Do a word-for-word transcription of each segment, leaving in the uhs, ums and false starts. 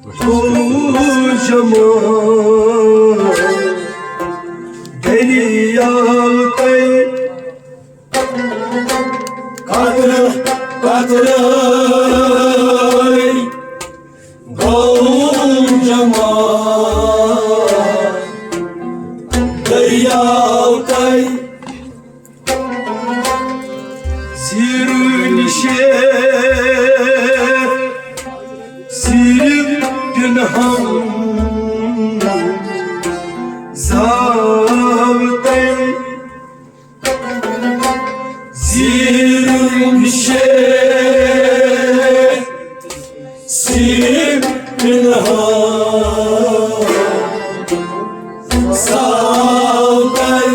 گوٚو جمال دٔریاو تۄہہِ قطرٕ قطرٕ۔ گوٚو جمال دٔریاو تۄہہِ زیٖرو نِشے صرف پِنہان زاو تۄہہِ۔ زیٖرو نِشے صرف پِنہان زاو تۄہہِ۔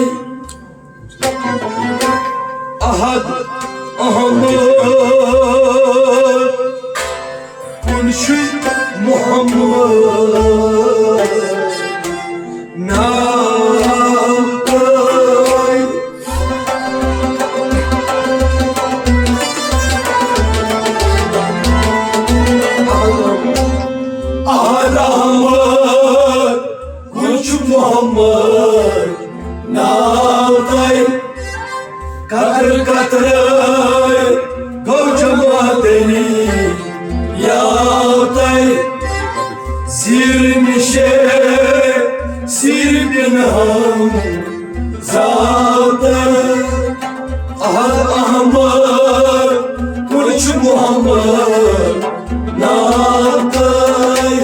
احد احمد کُن چھُ محمد ناو تۄہہِ۔ احد احمد کُن چھُ محمد ناو تۄہہِ۔ قطرٕ قطرٕ گوٚو جمع دٔریاو تۄہہِ۔ زیٖرٕ نِشے صرف پِنہان زاو تۄہہِ۔ احد احمد کُن چھُ محمد ناو تۄہہِ۔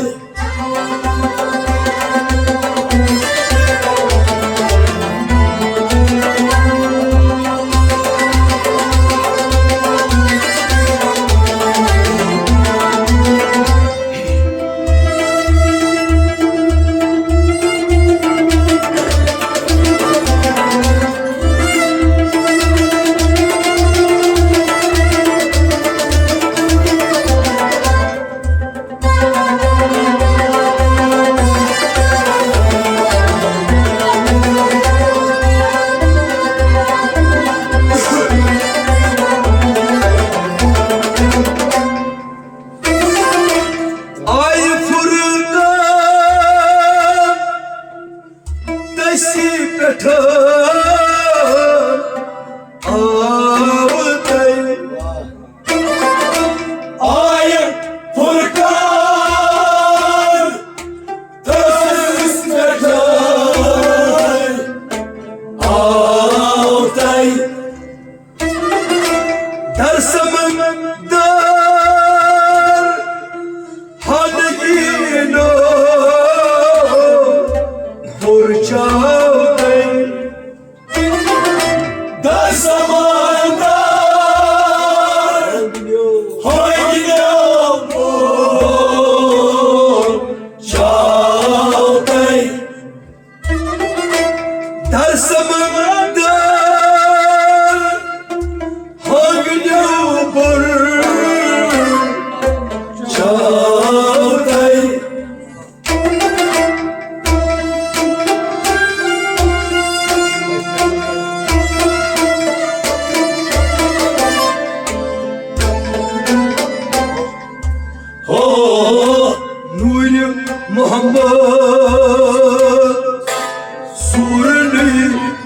آیہِ فرقان دٔسۍ پٮ۪ٹھ آو تۄہہِ۔ آیہِ فرقان دٔسۍ پٮ۪ٹھ آو تۄہہِ۔ در سمندر ہنگینو ہور چاو تۄہہِ۔ در سمندر ہنگینو ہور چاو تۄہہِ۔ در سمندر ہنگینو ہور چاو تۄہہِ۔ ہو نوٗرِ محمد سورنٕے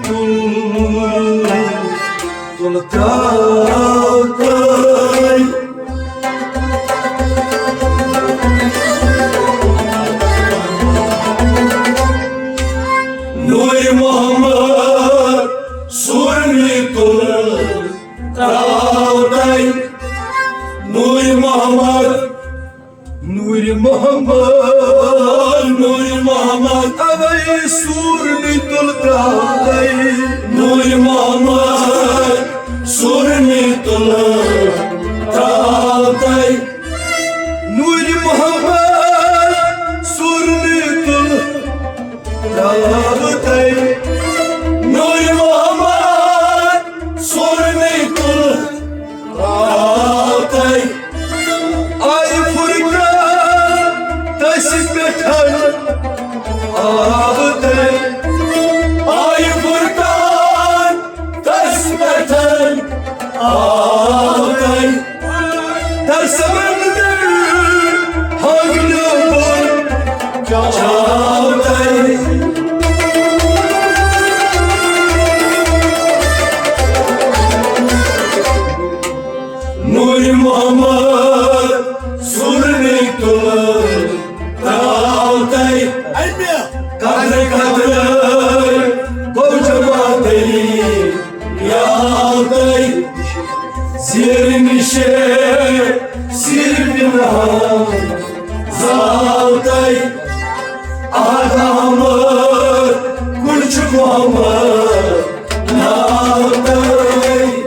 تُل، تُل ترٛاو ترٛٲے۔ نوٗرِ محمد سورنٕے تُل ترٛاو ترٛٲے۔ نوٗرِ محمد، نوٗرِ محمد، نوٗرِ محمد۔ اوے سورنٕے تُل ترٛاو ترٛٲے۔ نوٗرِ محمد سورنٕے تُل ترٛاو ترٛٲے۔ نوٗرِ محمد سورنٕے تُل ترٛاو تۄہہِ۔ نوٗرِ محمد سورنٕے تُل ترٛاو تۄہہِ۔ آیہِ فرقان دٔسۍ پٮ۪ٹھ آو تۄہہِ۔ آیہِ فرقان دٔسۍ پٮ۪ٹھ آو تۄہہِ۔ در سمندر ہنگینو چاو تۄہہِ۔ نوٗرِ محمد سُرنٕے تُل ترٛاو تۄہہِ۔ اَمہِ قدرٕ قدرٕ گوٚو جماعتٕے۔ یاو تۄہہِ زیرِ نِشے سِر پِنہان، زاو تۄہہِ احد احمد، کُن چھُ محمد ناو تۄہہِ۔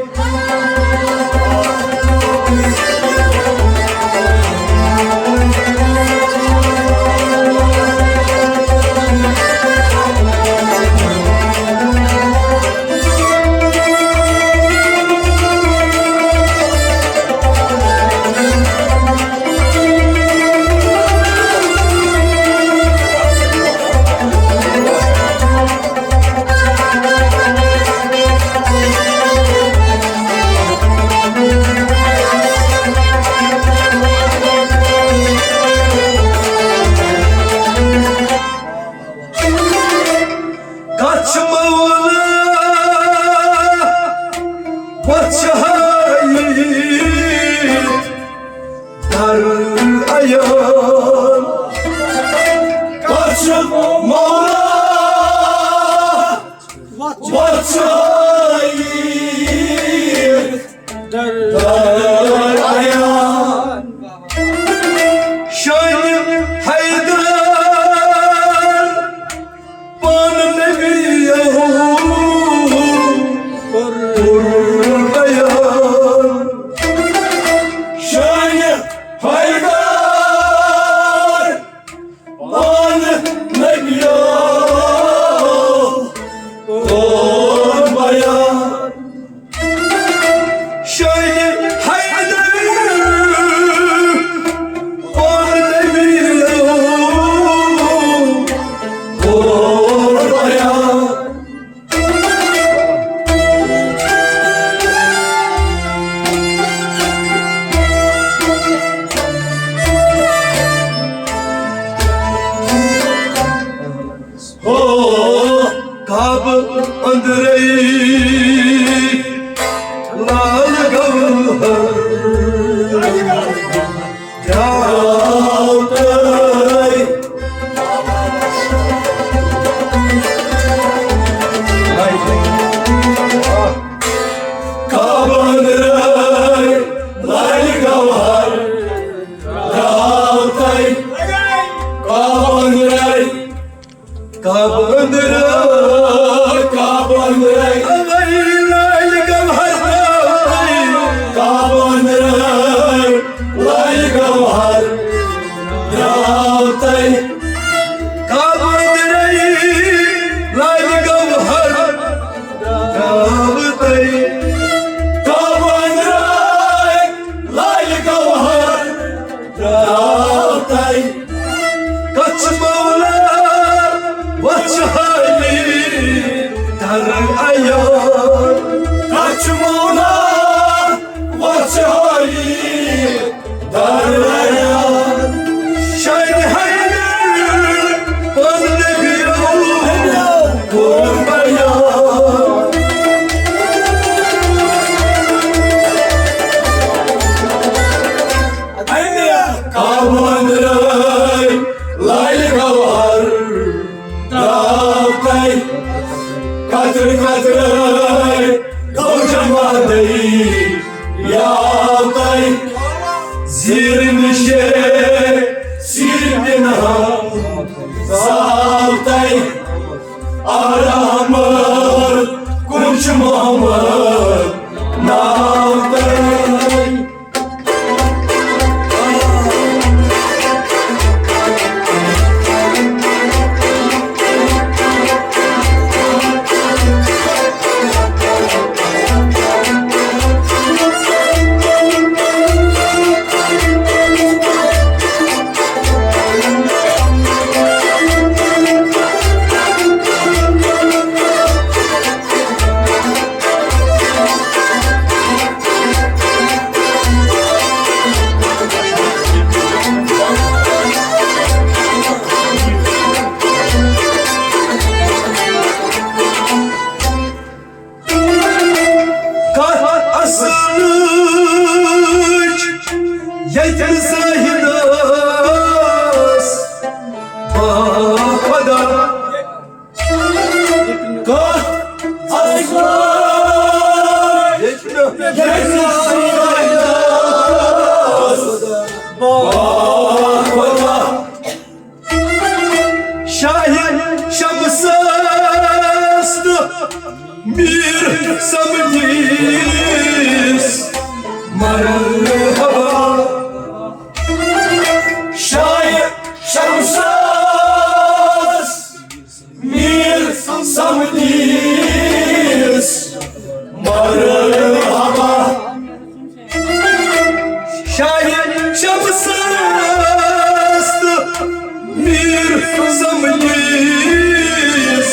کچھ مولا وچھائی در ایان۔ کچھ مولا وچھائی در ایان۔ شان حیدر پان نبی قربان۔ شان حیدر پان نبی قربان۔ شان حیدر پان نبی قربان۔ ہو کعبہٕ أنٛدرَے لال گوہر درٛاو تۄہہِ۔ کعبہٕ أنٛدرَے لال گوہر درٛاو تۄہہِ۔ کعبہٕ أنٛدرَے کعبہٕ أنٛدرَے، کعبہٕ أنٛدرَے، لالہِ گوہر درٛاو تۄہہِ۔ کعبہٕ أنٛدرَے، لالہِ گوہر درٛاو تۄہہِ۔ کعبہٕ أنٛدرَے، لالہِ گوہر درٛاو تۄہہِ۔ کعبہٕ أنٛدرَے، لالہِ گوہر درٛاو تۄہہِ۔ کچھ مولا وچھائی در ایان۔ کچھ مولا وچھائی در ایان۔ شان حیدر پان نبی قربان۔ کعبہٕ أنٛدرَے لالہِ گوہر درٛاو تۄہہِ۔ قطرٕ قطرٕ گوٚو جمع دٔری یاو تۄہہِ۔ زیٖر نِشے سیٖر پِنہان زاو تۄہہِ۔ آرامر کُن چھُ محمد ناو تۄہہِ۔ تیٚلہِ زاہدس با خۄدا کتھ اصل۔ ییٚتہِ نہٕ، ییٚتہِ نہٕ زاہدس با خۄدا شاہد شمسس تہٕ میٖر صمدس مرحبا۔ شاہد شمسس میٖر صمدس مرحبا۔ شاہد شمسس تہٕ میٖر صمدس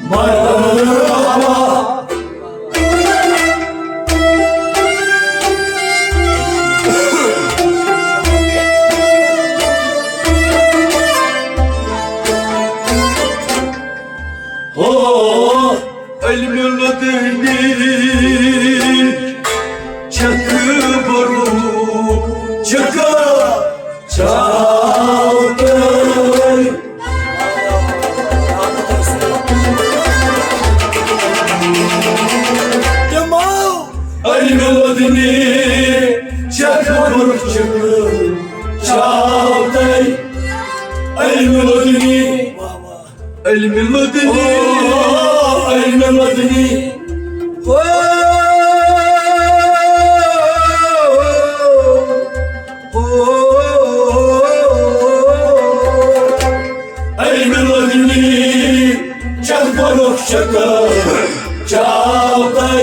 مرحبا۔ ہو علمِ لدُنی چھکھ بروچک چاوتر۔ تِمو علمِ لدُنی چھکھ بروچک چاوتر۔ علمِ لدُنی علمِ لدُنی، او، علمِ لدُنی۔ او، او، او، علمِ لدُنی، چتھ بروچک چاوتر۔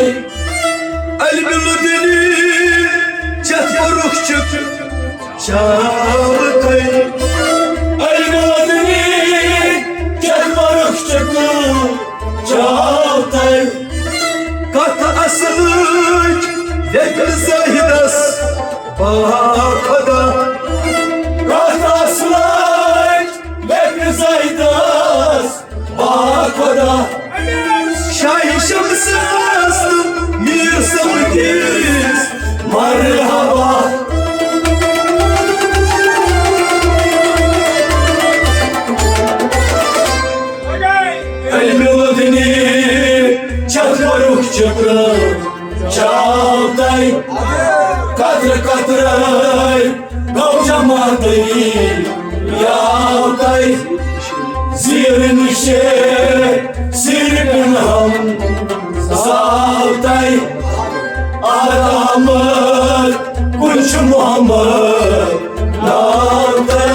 علمِ لدُنی، چتھ بروچک چاوتر۔ علمِ لدُنی، چتھ بروچک چاوتر۔ کتھ اصلٕچ لیکھ زاہدس با خۄدا۔ کتھ اصلٕچ لیکھ زاہدس با خۄدا۔ شاہد شمسس تہٕ میٖر صمدس مرحبا۔ علمِ لدُنی چھکھ بروچک چاوتر۔ قطرٕ قطرٕ گوٚو جماعتٕے یاوتر۔ زیٖر نِشے سیٖر پٮ۪ٹھ ہم زاوتر۔ آرامہٕ کُن چھُ محمد ناوتر۔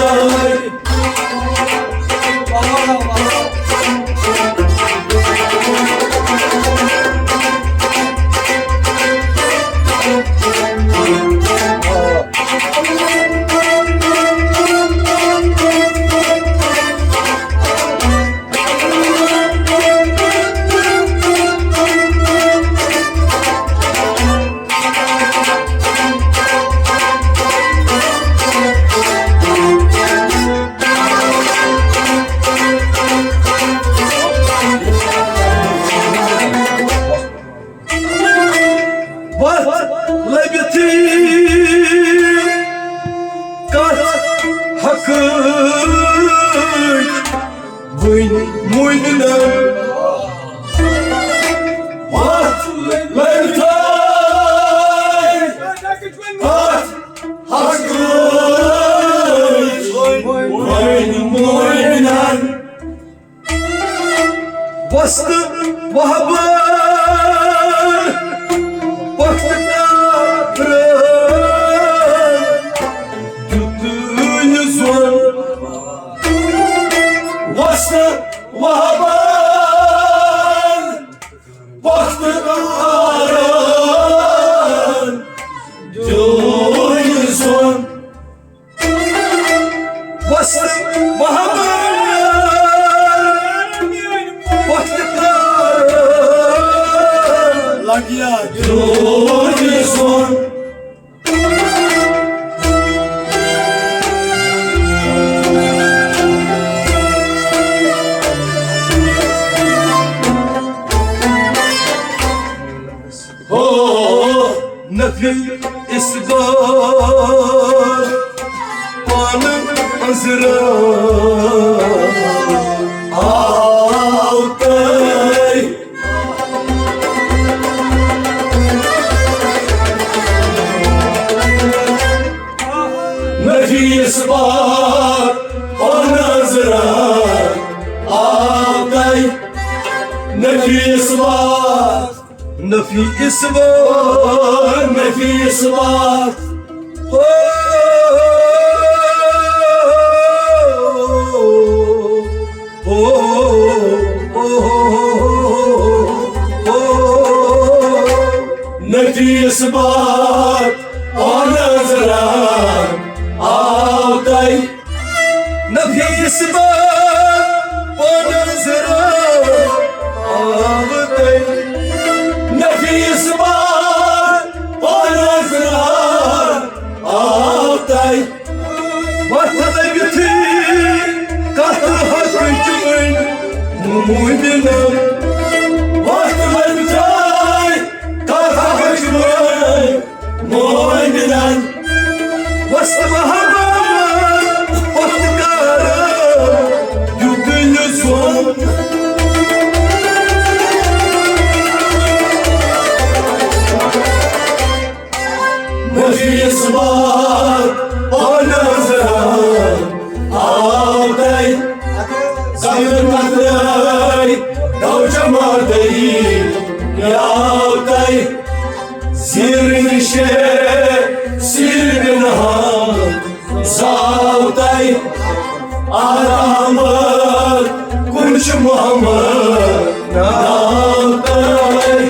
وتھ لٔبِتھٕے کتھ حقٕچ وٕنۍ مُنہِ نہٕ۔ وتھ لٔبِتھٕے کتھ حقٕچ وٕنۍ مُنہِ نہٕ۔ وۄستہٕ وہبن پۄختہٕ کافرن دیُت یہِ زون۔ وۄستہٕ وہبن پۄختہٕ کافرن دیُت یہِ زون۔ وۄستہٕ وہبن پۄختہٕ کافرن لگیا دیُت یہِ زون۔ ہو نفی اثبات نظرا آو تۄہہِ۔ نفیس باد او نظرا آو تۄہہِ۔ نفیس باد، نفیس باد، نفیس باد۔ ہو، ہو، ہو، ہو، ہو۔ نفیس باد او نظرا آو تۄہہِ۔ نفیس باد او نظرا آو تۄہہِ۔ نفیس باد او نظرا آو تۄہہِ۔ وَتھ لٔگِتھٕے کَتھ حقٕچ وۄنۍ موٗمِنَن۔ وَتھ لٔگِتھٕے کَتھ حقٕچ وۄنۍ مومِنَن۔ وَس محبت پَتھ کَر یُتُے یہِ ظُلُم۔ نفیس باد او نظرا آو تۄہہِ۔ زمین مدرے گو جماعتٕے یہِ آو تۄہہِ۔ زیر نشے، زیر گناہ زاو تۄہہِ۔ آرام کُن چھُ محمد ناو تۄہہِ۔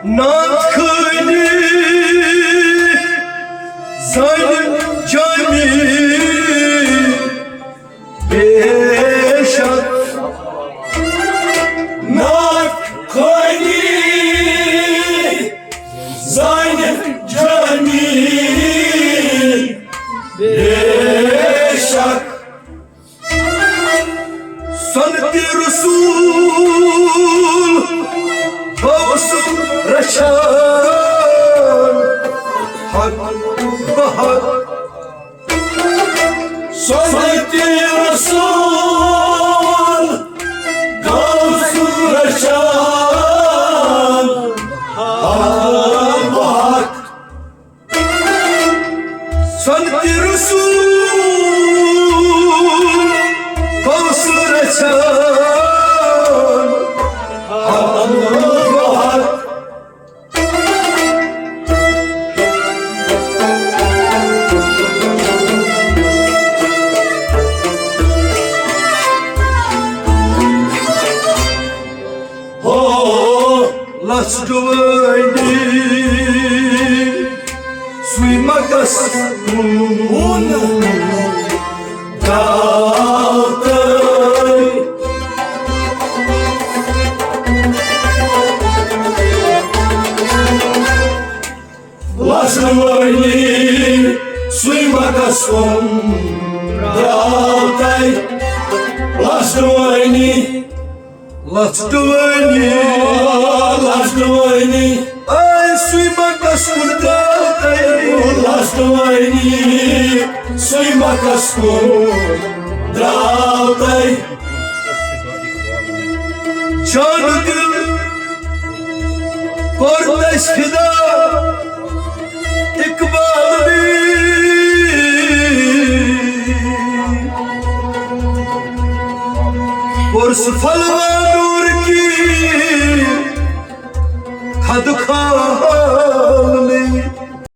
نعت خٲنی زانہِ جامی بے شک۔ نعت خٲنی زانہِ جامی بے شک۔ سنت رسول غوث رشاد حق بحق۔ سنت رسول غوث رشاد حق بحق۔ سنت رسول غوث رشاد حق بحق۔ ہو لس ڈوٲنی سُے مکس کُن داو تۄہہِ۔ لس ڈوٲنی سُے مکس کُن داو تۄہہِ۔ لس ڈوٲنی لس ڈوٲنی، لس ڈوٲنی۔ اے سُے مکس کُن داو تۄہہِ۔ لس ڈوٲنی، سُے مکس کُن داو تۄہہِ۔ جان دل کوٚر تَس فدا۔ اقبال بھی پرس پھلوا نور کی خد خواہ۔